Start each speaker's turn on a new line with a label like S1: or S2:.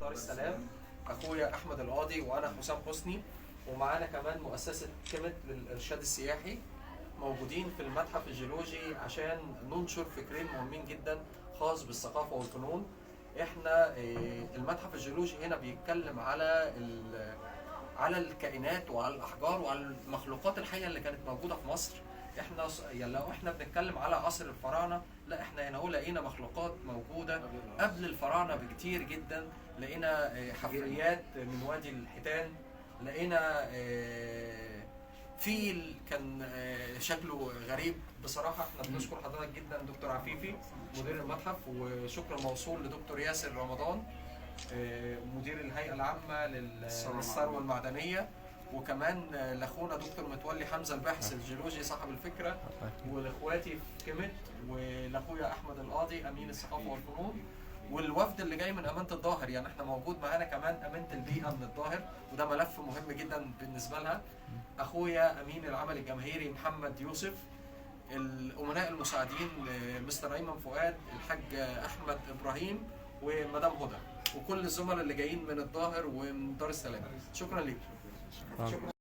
S1: دار السلام، اخويا احمد القاضي وانا حسام حسني، ومعانا كمان مؤسسة كيميت للارشاد السياحي، موجودين في المتحف الجيولوجي عشان ننشر فكرين مهمين جدا خاص بالثقافة والفنون. احنا المتحف الجيولوجي هنا بيتكلم على الكائنات وعلى الاحجار وعلى المخلوقات الحية اللي كانت موجودة في مصر. احنا يعني لو احنا بنتكلم على عصر الفراعنة، لا احنا هنا هو لقينا مخلوقات موجودة قبل الفراعنة بكتير جدا. لقينا حفريات من وادي الحيتان، لقينا فيل كان شكله غريب. بصراحة احنا بنشكر حضرتك جدا دكتور عفيفي مدير المتحف، وشكر موصول لدكتور ياسر رمضان مدير الهيئة العامة للثروه المعدنية، وكمان لاخونا دكتور متولي حمزة الباحث الجيولوجي صاحب الفكرة، ولاخواتي في كيميت، ولاخويا احمد القاضي امين الثقافة والفنون، والوفد اللي جاي من امانه الظاهر. يعني احنا موجود معانا كمان امانه البيئة من الظاهر، وده ملف مهم جدا بالنسبة لها. اخويا امين العمل الجماهيري محمد يوسف، الامناء المساعدين مستر ايمن فؤاد، الحاج احمد ابراهيم، ومدام هدى، وكل الزملاء اللي جايين من الظاهر ومن دار السلام. شكرا ليك. شكرا.